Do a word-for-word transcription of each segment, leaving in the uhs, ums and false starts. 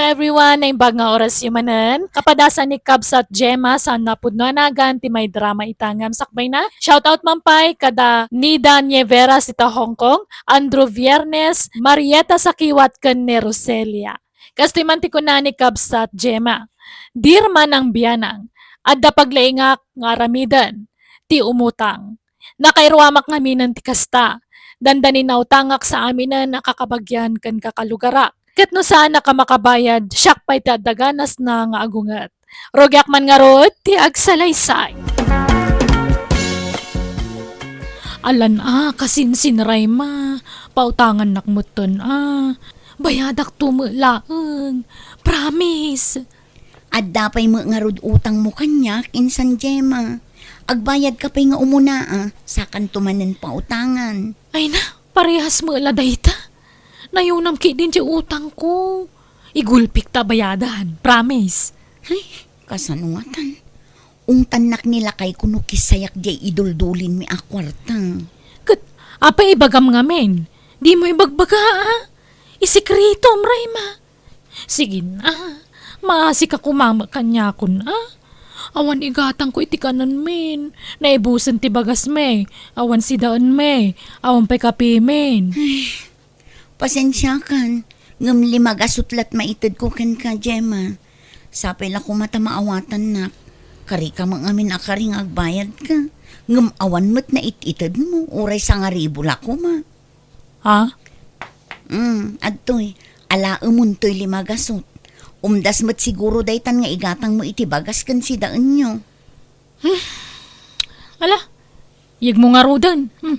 Everyone, naimbag nga orasyo manen. Kapadasan ni Kabsat Gemma, saan napudno a nagan ti may drama ita ngem sakbay na. Shout out man pay kada Nida Nieveras ita Hong Kong, Andrew Viernes, Marieta Sakiwat ken ni Roselia. Kastoy man ti kuna ni Kabsat Gemma, "Dirma nang bianang, adda paglaingak nga aramiden ti umutang. Nakairuamak ngaminen ti kasta. Dandani nautangak sa aminen a kakabagian ken kakalugarak. Ket no saannak a makabayad, siak pay ti adda ganasna nga agunget. Rugiak man ngarud ti agsalaysay." Alan a, kasinsin Rayma. Pautangannak metten a. Bayadak to met laeng. Promise. Adda pay met ngarud utangmo kaniak, insan Gemma. Agbayadka pay nga umuna a, sakanto manen pautangan. Ay na, parehas met la dayta. Nayunam ketdin ti utangko. Igulpik ta bayadan, promise. Ay, kasano ngatan? Ungtannak ni lakayko no kisayak diay iduldulinmi a kuarta. Ket, apay ibagam ngamin? Dimo ibagbaga, a? Isikretom, Rayma. Sige na, maasika koma met kaniakon, a? Awan igatangko iti kanenmin. Naibusen ti bagasmi. Awan sidaenmi. Awan pay kapimin. Pasensiakan, ngem lima gasut la't maitedko kenka, Gemma. Sapay la koma ta maawatannak. Karika met ngamin a kari nga agbayadka. Ngem awan met nait-itedmo, uray sangaribu la koma. Ha? Mm, adtoy, alaemontoy lima gasut. Umdas met siguro daytan nga igatangmo iti bagas ken sidaenyo. Hmm. Ala, yegmo ngaruden. Hmm.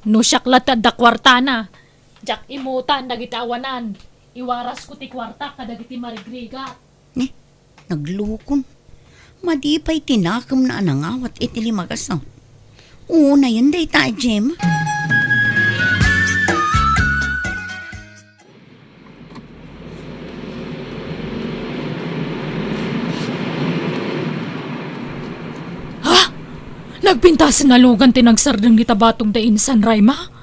No siak la ti adda kuartana, diak imutan dagiti awanan. Iwarasko ti kuarta kadagiti marigrigat. Ne, naglukon. Madi pay ti nakemna a nangawat iti lima gasut. Unayen dayta a Gemma. Ha? Nagpintasen a lugan ti nagsardeng dita batong da insan, Rayma?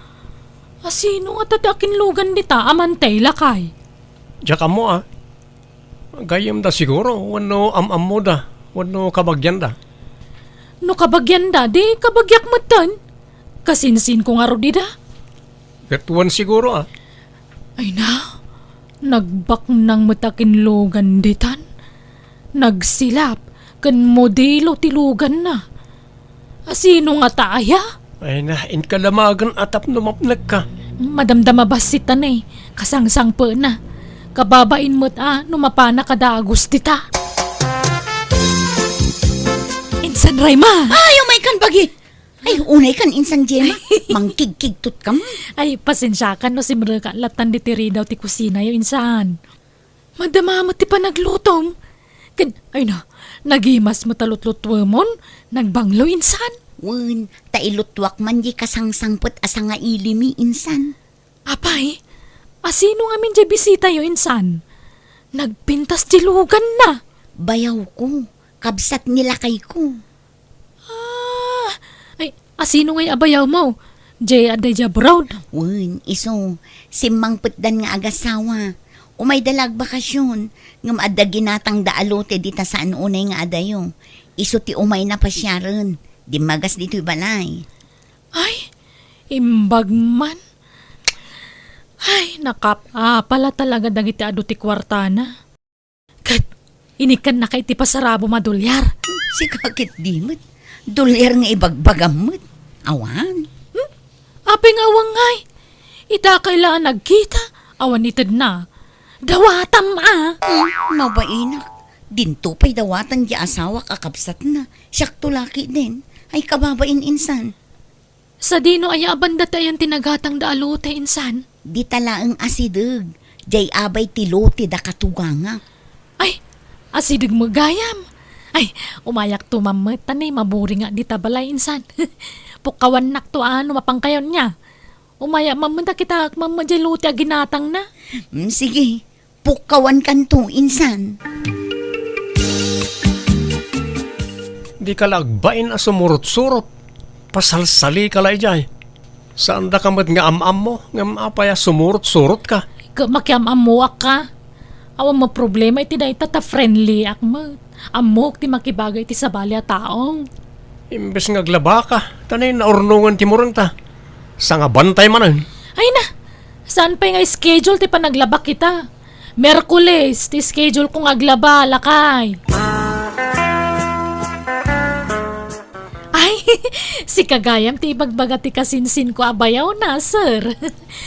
Asino ngata ti akinlugan dita a mantay, lakay? Diak ammo a. Gayyemda siguro, wenno am-ammoda, wenno kabagianda. No kabagianda, di kabagiak metten. Kasinsinko ngarud ida. Ket wen siguro a. Ay na, nagbaknang met a kinlugan ditan. Nagsilap ken modelo ti luganna. Asino ngata aya? Ay na, inka damagen a tapno mapnekka. Madamdama bassit ta ne, kasangsangpetna. Kababain met a no mapana kada Agus dita. Insan Rayma! Ay, umaykan bagi! Ay, unaykan insan Gemma. Mangkigkigtot ka man. Ay, pasensiakan no simreka latan diti ridaw ti kusinayo, insan. Madama met ti panaglutom. Ken, ay na, nagimas met a lutlutuemon, nagbanglo insan. Wen, ta iluttuak man di kasangsangpet a sangailimi insan. Apay, asino ngamin di bisitayo insan? Nagpintas di luganna. Bayawko, kabsat ni lakayko. Ah, ay, asino ngay a bayawmo? Jay, adda diay abroad? Wen, isu, simmangpetdan nga agasawa. Umayda la agbakasyon, ngem adda ginatangda a lote dita saan unay nga adayo. Isu ti umayna pasiaren, dimmagas ditoy balay. Ay, imbag man. Ay, nakap-apa la talaga dagiti adu ti kuartana. Ket, inikkannaka iti pasarabom a dolyar. Sika ket di met. Dolyar nga ibagbagam met. Awan. Hmm? Apay nga awan ngay? Idakay la a nagkita, awan itedna. Dawatam a! Hmm, mabainak. Dinto pay dawatan di asawak a kabsatna. Siakto la ketdin. Ay kababain insan. Sadino aya a banda ti ayan ti nagatangda a lote, insan? Dita laeng asideg, jay abay ti lote da katugangak. Ay, asideg met gayam. Ay, umayakto mammet ta ne, maburingak dita balay, insan. Pukkawannakto a no mapangkayon niya. Umayak mammet ta kitaak mammet jay lote a ginatangna. Mm, sige, pukkawankanto, insan. Dika la agbain a sumurot-surot. Pasalsalika la idiay. Saandaka met nga am-ammo, ngem apay a sumurot-surotka? Ket makiam-ammoak ka. Awan met problema iti dayta ta friendly ak met. Ammok ti makibagay iti sabali a tao. Imbes nga aglabaka, ta naurnongen ti murenta. Sangabantay manen. Ay na, saan pay nga schedule ti panaglabak ita? Miyerkules ti schedule ko nga aglaba, lakay. Ay, sika gayam ti ibagbaga ti kasinsinko a bayaw na, sir.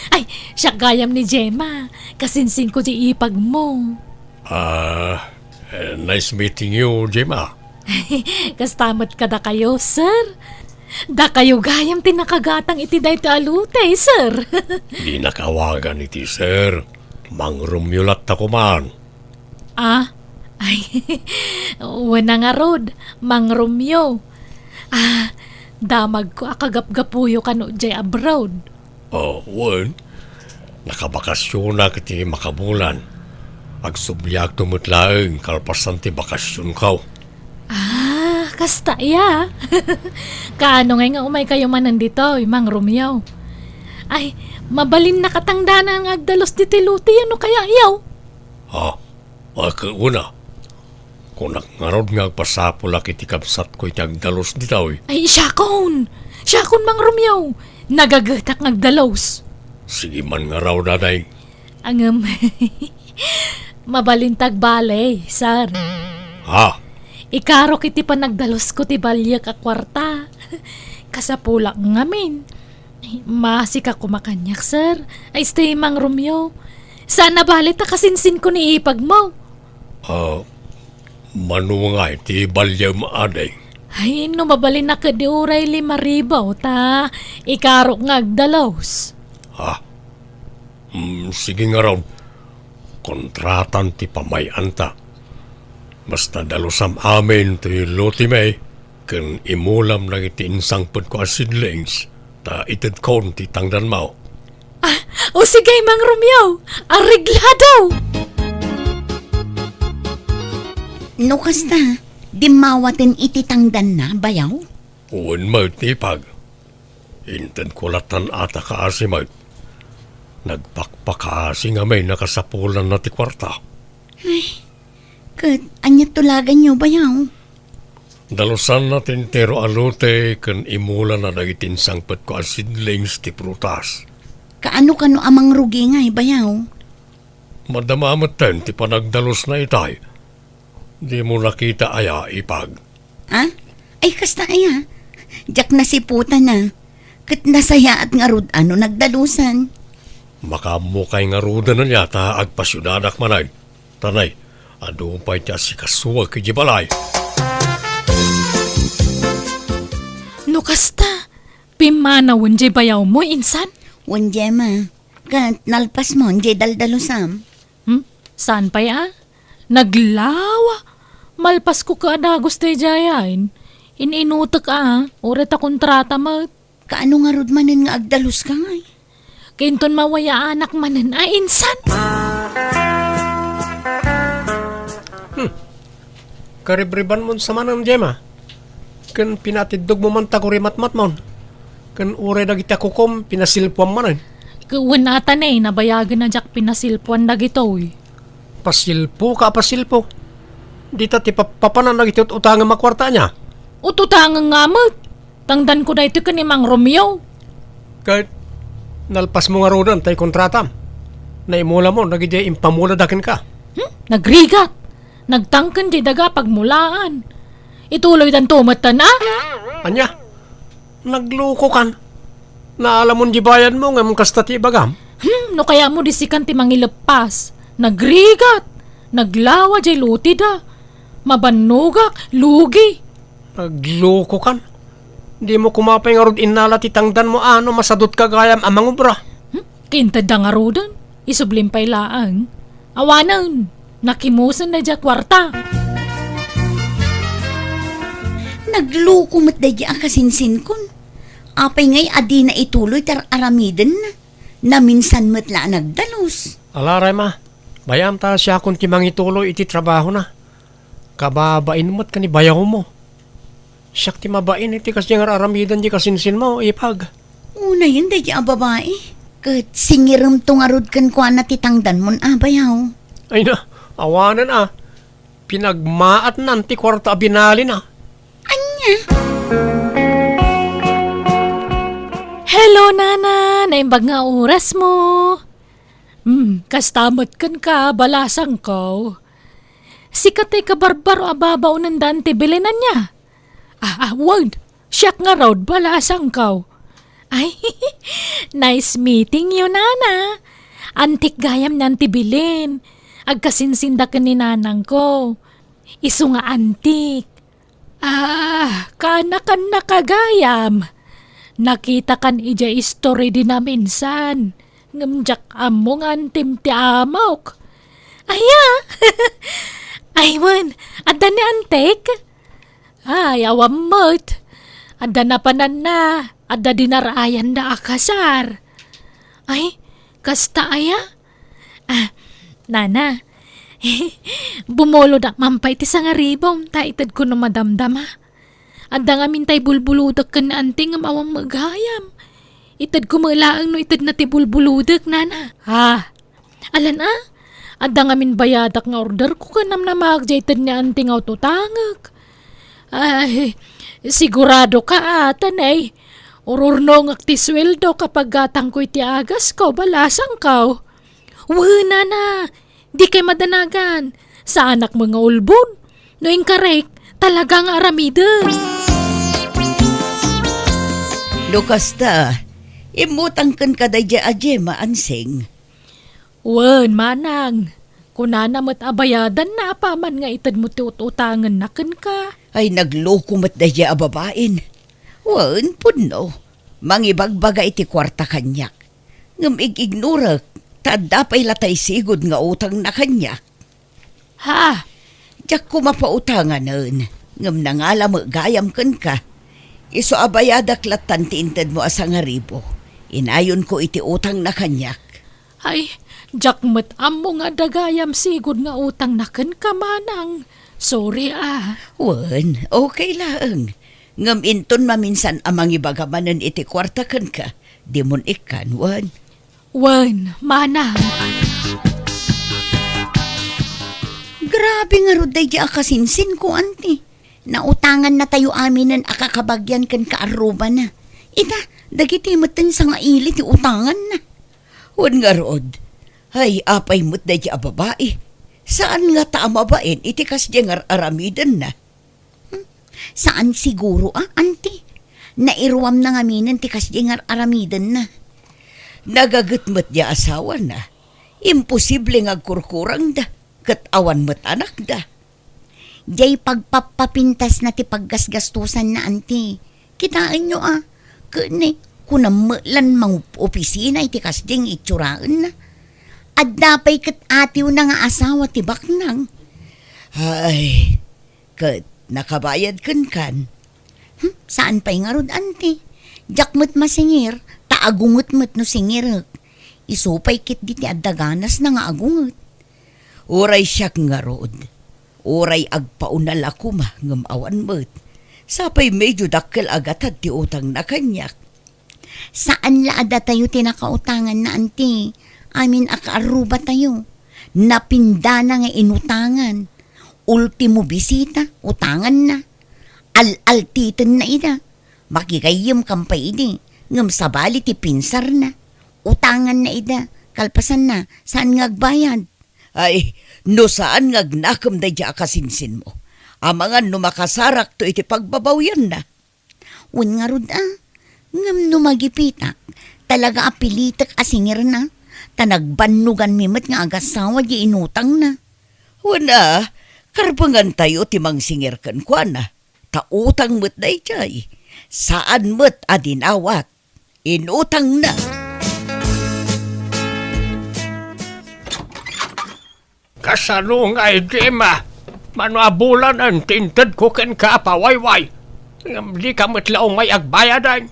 Ay, siak gayam ni Gemma. Kasinsinko ti ipagmo. Ah, eh, nice meeting you, Gemma. Kasta met kadakayo, sir. Dakayo gayam ti nakagatang iti daytoy a lutey, sir. Dinak awagan iti sir. Mang Romeo latta koman. Ah, ay, wen a ngarud, Mang Romeo. Ah, damagko a kagapgapuyo kano jay abroad. Oh, wen. Nakabakasyonak iti makabulan. Agsubliakto met laeng kalpasan ti bakasyonko. Ah, kasta ya. Kaano ngay nga umaykayo manen ditoy, Mang Romeo? Ay, mabalin nakatangdanan nga agdalus ditoy lutey no kaya yaw? Ha? Ay, ket wen a. Kunak ngarud nga agpasapulak iti kabsatko iti agdalus ditoy. Ay, siakon! Siakon, Mang Romeo! Nagagetak nga agdalus. Sige man ngarud, Ading. Ngem, mabalin ta agbale, sir. Ha? Ikarok iti panagdalusko ti baliek a kuarta. Kasapulak ngamin. Maasika koma kaniak, sir. Ay, stay, Mang Romeo. Saan a bale ta kasinsinko ni ipagmo. Ah, mano ngay ti baliam, Ading? Ay, no mabalin a ket di uray lima ribu ta ikarok nga agdalus. Ha? Hmm, sige ngarud. Kontratan ti pamay-anta. Basta dalusam amin ti lutemi ken imulam dagiti insangpetko a seedlings, ta itedkon ti tangdanmo. Ah, o sige, Mang Romeo, areglado! No kasta, dimmawaten iti tangdanna, bayaw? Wen met, ipag. Intedko lattan a ta kaasi met. Nagpakpakaasi ngamin a kasapulanna ti kuarta. Ay, ket ania tulaganyo, bayaw? Dalusanna ti entero a lote ken imulana dagiti insangpetko a seedlings ti prutas. Kaano kano a mangrugi ngay, bayaw? Madama metten ti panagdalusna itay. Dimo nakita aya, ipag? Ah? Ay, kasta aya? Diak nasiputana. Ket nasayaat ngarud a no nagdalusan. Makaammokay ngaruden aya ta agpasiudadak manen. Tanay, adu pay ti asikasuek idiay balay. No kasta, pimmanawen diay bayawmo, insan? Wen, Gemma. Ket nalpasmon diay daldalusam. Hmm? Saan pay a? Naglawa! Malpasko ket a dagus daydiay. In-inutek a, uray ta kontrata met. Kaano ngarud manen nga agdaluska ngay? Kinton mawayaanak manen a insan. Hmm. Karibribanmon sa manen, Gemma. Ken pinatiddogmo man ta kurimatmatmon. Ken uray dagiti a kukom, pinasilpuam manen. Ket wen a ta ne, nabayagen a diak pinasilpuan dagitoy. Pasilpo ka a pasilpo. Dita ti pap-, papanan dagiti ut-utangem a kuarta ania? Ut-utangem nga met. Tangdanko daytoy ken ni Mang Romeo. Ket nalpasmo ngaruden tay kontratam. Naimulamon dagiti impamulada kenka. Hmm? Nagrigat. Nagtangken diay daga a pagmulaan. Ituloydanto metten a? Ania? Naglukokan. Naalamon diay bayadmo ngem kasta ti ibagam? Hmm, no kayatmo di sikan ti mangileppas. Nagrigat. Naglawa diay loteda. Mabannogak. Lugi. Naglukokan. Dimo koma pay ngarud innala ti tangdanmo a no masadutka gayam a mangubra. Hmm? Kintedda ngaruden, isublim pay laeng. Awanen, nakimusen daydiay a kuarta. Nagluko met daydiay a kasinsinkon. Apay ngay a dina ituloy ti ar-aramidenna? Naminsan met la a nagdalus. Ala, Rema, bay-am ta siakon ti mangituloy iti trabahona. Kababain met ken ni bayawmo. Siak ti mabain iti kasdiay nga ar-aramiden ti kasinsinmo, ipag. Unayen daydiay a babai. Ket singiremto ngarud kenkuana ti tangdanmon a bayaw. Ay na, Awanen a, pinagmaatnan ti kuarta a binalina. Ania? Hello, Nana. Naimbag nga oras mo. Hmm, kasta met kenka, balasangko. Sika ti kabarbaro a babaonen da Auntie Belen, ania? Ah, ah, wen. Siak ngarud, balasangko. Ay, nice meeting you, Nana. Antik gayam ni Auntie Belen. Agkasinsinda ken ni nanangko. Isu nga antik. Ah, kaanakannak gayam. Nakitakan idiay istori dina minsan. Ngem diak ammo nga antim ti amok. Aya! Ay, wen, adda ni antik? Ay, awan met. Adda napananna, adda dinarayanna a kasar. Ay, kasta aya? Ah, Nana, bumulodak man pay ti sangaribom, ta itedko no madamdama. Adda ngamin tay bulbulodek ken ni anti ngem awan met gayam. Itedko met laeng no itedna ti bulbulodek, Nana. Ah, Alan a, adda ngamin bayadak nga orderko ken namnamaak diay ted ni anti nga ututangek. Ay, sigurado ka, ata, nay. Ururnongek ti sueldo kapag gatangko iti agasko, balasangko. Wen, Nana, dikay madanagan. Saanak met nga ulbod. No inkarek, talaga nga aramiden. No kasta, immutang kenka daydiay a Gemma, Ansing. Wen, manang, kunana met a bayadanna apaman nga itedmo ti ut-utangenna kenka. Ay, nagloko met daydiay a babain. Wen, pudno. Mangibagbaga iti kuarta kaniak. Ngem ig-ignorek, ta adda pay la tay sigud nga utangna kaniak. Ha? Diak koma pautanganen, ngem nangala met gayam kenka. Isu a bayadak lattan ti intedmo a sangaribu. Inayonko iti utangna kaniak. Ay, diak met ammo nga adda gayam sigud nga utangna kenka, manang. Sorry a. Wen, okay laeng. Ngem inton maminsan a mangibaga manen iti kuarta kenka, dimon ikkan, wen. Wen, manang. Grabe ngarud daydiay a kasinsinko, anti. Nautangannatayo aminen a kakabagian ken kaarrubana. Ita, dagiti metten sangaili ti utanganna. Wen ngarud, ay, apay met daydiay a babai. Saan ngata a mabain iti kasdiay nga ar-aramidenna? Hmm? Saan siguro a, anti. Nairuamna ngaminen ti kasdiay nga ar-aramidenna. Nagaget met diay asawana. Imposible nga agkurkurangda, ket awan met anakda. Diay pagpappapintasna ti paggasgastosanna, anti. Kitaenyo a, ket ni, kunam met lan mangup-opisina iti kasdiay nga itsuraenna. Adda pay ket atiwna nga asawa ti baknang. Ay, ket nakabayad kenkan. Hmm, saan pay ngarud, anti. Diak met masingir, ta agunget met no singirek. Isu pay ketdi ti adda ganasna nga agunget. Uray siak ngarud, uray agpaunal a koma ngem awan met. Sapay medio dakkel a gatad ti utangna kaniak. Saan la a datayo ti nakautanganna, anti. Amin a kaarrubatayo. Napindana nga inutangan. Ultimo bisita, utanganna. Al-altitenna ida. Makigayyemkan pay idi, ngem sabali ti pinsarna. Utanganna ida, kalpasanna, saan nga agbayad. Ay, no saan nga agnakem daydiay a kasinsinmo, amangan no makasarakto iti pagbabawianna. Wen ngarud a, ngem no magipitak, talaga a pilitek a singirna, ta nagbannoganmi met nga agasawa diay inutangna. Wen a, karbengantayo ti mangsingir kenkuana, ta utang met daydiay, saan met a dinawat. Inutangna. Kasano ngay, Gemma? Mano a bulanen ti intedko kenka a pawayway, ngem dika met la umay agbayadan?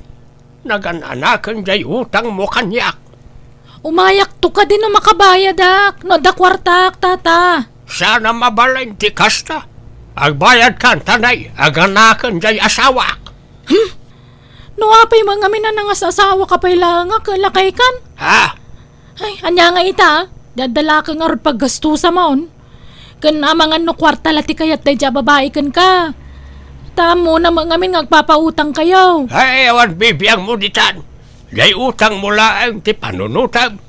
Nagan-anaken diay utangmo kaniak. Umayakto kadi no makabayadak, no adda kuartak, tata. Saan a mabalin ti kasta. Agbayadkan, ta nay, aganaken diay asawak. Hmm? No apay man ngamin a nangas-asawaka pay laeng a, lakaykan? Ha? Ay, ania nga ita, daddalaka ngarud paggastosam. Ken amangan no kuarta la ti kayat daydiay a babai kenka. Ta ammona met ngamin nga agpapautangkayo. Ay, awan bibiangmo ditan. Diay utangmo laeng ti panunotem.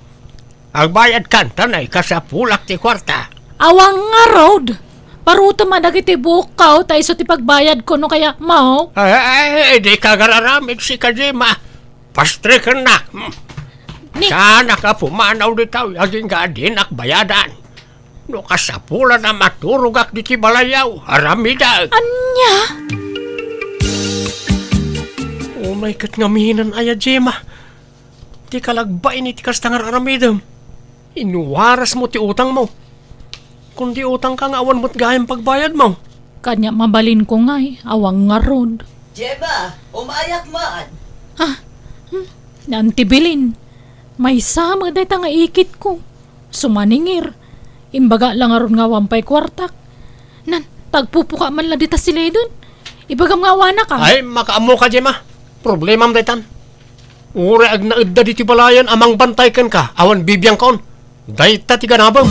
Agbayadkan ta naikasapulak ti kuarta. Awan ngarud. Parutem a dagiti buokko ta isu ti pagbayadko no kayatmo. Ay, ay, ay, dika agar-aramid sika, Gemma. Pastrekennak. Hmm. Ni- Saanak a pumanaw ditoy agingga a dinak bayadan. No kasapulan a maturogak ditoy balayyo, aramidek. Ania? Unay ket ngamin aya, Gemma. Ti kalagbain iti kasta nga ar-aramidem. Inuarasmo ti utangmo. Kundi utangka nga awan met gayam pagbayadmo. Kaniak mabalinko ngay, awan ngarud. Gemma, umayak man. Ah, hmm, ni Auntie Belen. Maysa met dayta nga ikitko. Sumaningir. Imbaga la ngarud nga awan pay kuartak. Nan, tagpupuka man la dita sileden. Ibagam nga awanak, a. Ay, makaammoka, Gemma. Problemam daytan. Uray agnaedda ditoy balayen a mangbantay kenka, awan bibiangkon. Dayta ti ganabem.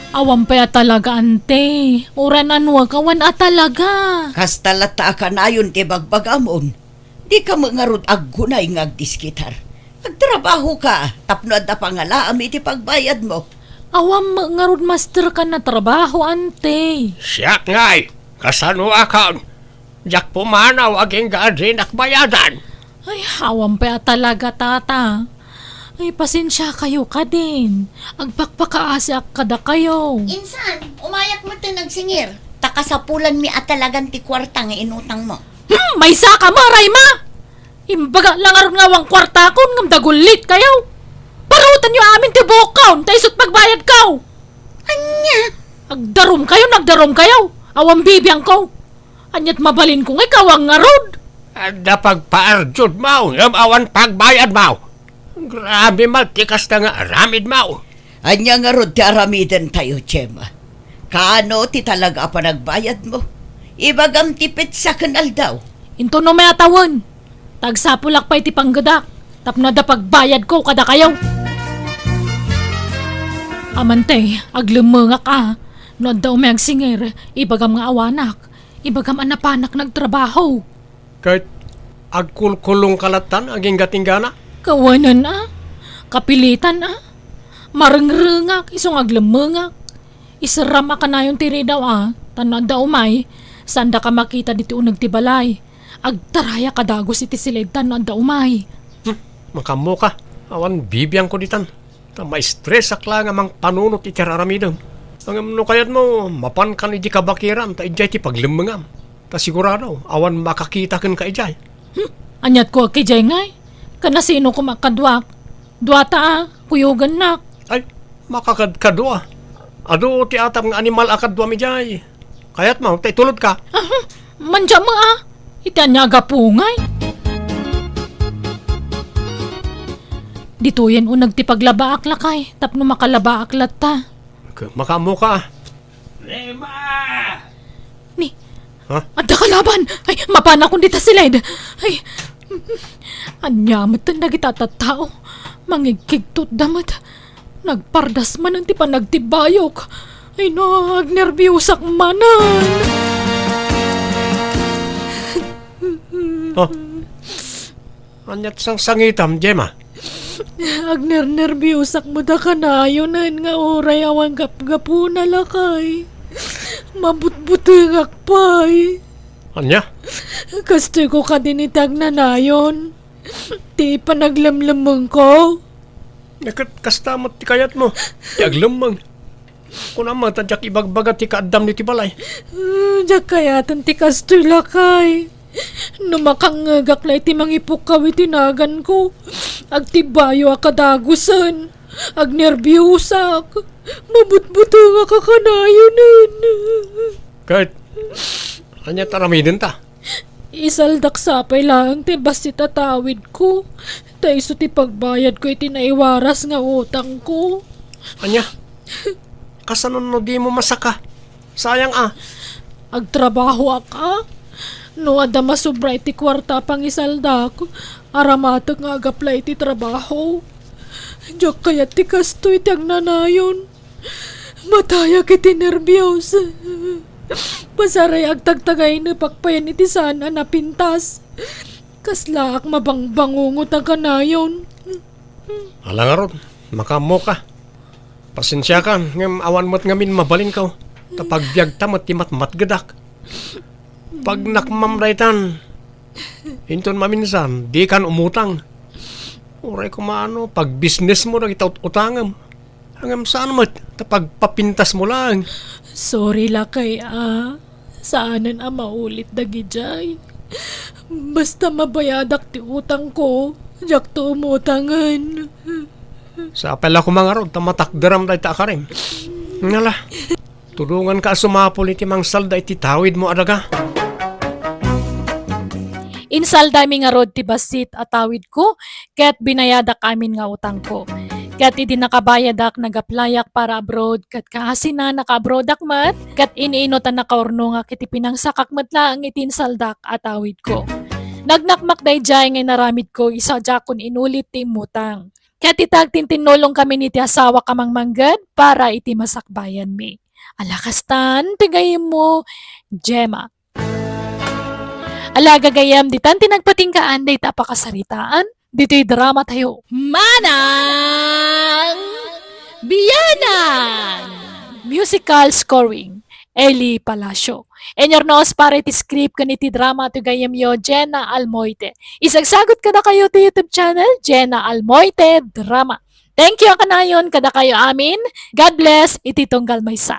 Awan pay a talaga, ante. Uray nanuak, awan a talaga. Kasta latta a kanayon ti bagbagamon. Dika met ngarud aggunay nga agdiskitar. Agtrabahoka tapno adda pangalaam iti pagbayadmo. Awan met ngarud masterkan a trabaho, ante. Siak ngay, kasanoakon? Diak pumanaw agingga a dinak bayadan. Ay, awan pay a talaga, tata. Ay, pasensiakayo kadin. Agpakpakaasiak kadakayo. Insan, umayak metten agsingir. Ta kasapulanmi a talagan ti kuarta nga inutangmo. Hmm, maysaka met, Rayma! Imbaga la ngarud nga awan kuartakon ngem dagullit kayo. Parutenyo amin ti buokkon, ta isut pagbayadko. Ania? Agdarumkayo, agdarumkayo. Awan bibiangko. Aniat mabalinko nga ikaw a ngarud? Adda pagpaarjudmo, ngem awan pagbayadmo. Grabe met ti kasta nga aramidmo. Ania ngarud ti aramidentayo, Gemma? Kaano ti talaga a panagbayadmo? Ibagam ti petsa ken aldaw. Intono met a tawen. Tagsapulak pay ti panggedak tapno adda pagbayadko kadakayo. Amante, aglemmengak a. No adda umay agsingir, ibagam nga awanak. Ibagam a napanak nagtrabaho. Ket agkulkulongka lattan agingga tinggana? Kawanen a. Kapilitan a. Marengrengak isu nga aglemmengak. Iserram a kanayon ti ridaw a, ta no adda umay, saandaka makita ditoy uneg ti balay. Agtarayak a dagus iti siled ta no adda umay. Hmm, makaammoka. Awan bibiangko ditan. Ta maistresak la nga mangpanunot iti ar-aramidem. Ngem no kayatmo, mapankan idiay kabakiran ta idiay ti paglemmengam. Ta sigurado, awan makakita kenka idiay. Hmm, aniatko a idiay ngay? Kasano koma a kaduak? Duata a, kuyogannak. Ay, makakadkadua. Adu ti atap nga animal a kaduam idiay. Kayatmo, ta itulodka? Aha, mandiam a. Iti ania a gapu ngay? Ditoyen uneg ti paglabaak, lakay, tapno makalabaak latta. K-, makaammoka. Rema! Ni, Ha? Adda kalaban! Ay, mapanakon dita siled! Ay, ania metten dagita a tattao? Mangigkigtotda met. Nagpardas manen ti panagtibbayok. Ay, no, agnerbiusak manen. Ha? Aniat sangsangitam, Gemma? Agnernerbiusak met a kanayonen nga uray awan gapgapuna, lakay. Mabutbutengak pay. Ania? Kastoyko kadin iti agnanayon. Ti panaglemlemmengko. Ket kasta met ti kayatmo, ti aglemmeng. Kunam ta diak ibagbaga ti kaaddam ditoy balay. Ah, diak kayaten ti kastoy, lakay. No makangngegak la iti mangipukkaw iti naganko, agtibbayo a kadagusen, agnerbiusak, mabutbutengak a kanayonen. Ket, ania ti aramidenta? Isaldak sapay laeng ti bassit a tawidko, ta isu ti pagbayadko iti naiwaras nga utangko. Ania? Kasano no dimo masaka? Sayang a. Agtrabahoak a. No adda masobra iti kuarta a pangisaldak, aramatek nga agapla iti trabaho. Diak kayat ti kastoy ti agnanayon. Matayak iti nerbios. Pasaray agtagtagaynepak payen iti saan a napintas. Kaslaak mabangbangungot a kanayon. Ala ngarud, makaammoka. Pasensiakan, ngem awan met ngamin mabalinko. Ta pagbiagta met ti matmatgedak. Pagnakmam daytan. Inton maminsan, dikan umutang. Uray koma no, pagbisnesmo dagita ut-, utangem. Ngem saan met, ta pagpapintasmo laeng. Sorry, lakay, a. Saanen a maulit dagidiay. Basta mabayadak ti utangko, diakto umutangen. Sapay la koma ngarud, ta matakderam dayta a karim. Ngala, tulonganka a sumapul iti mangsalda iti tawidmo a daga. Insaldami ngarud ti bassit a tawidko, ket binayadak amin nga utangko. Ket idi nakabayadak, nag-applyak para abroad, ket kaasina naka-abroadak met, ket iniinot a nakaurnongak iti pinangsakak met laeng iti insaldak a tawidko. Nagnakmak daydiay nga inaramidko, isu a diakon inulit ti immutang. Ket ita agtintinnulongkamin iti asawak a mangmangged para iti masakbayanmi. Ala kastan ti gayyemmo, Gemma. Ala gagayyem, ditan ti nagpatinggaan dayta a pakasaritaan ditoy drama tayo. Manang Bianan! Musical scoring, Eli Palacio. Inyurnos para iti script ken iti drama ti gayyemyo, Jenna Almoite. Isagsagut kadakayo ti YouTube channel, Jenna Almoite Drama. Thank you a kanayon kadakayo amin. God bless iti tunggal maysa.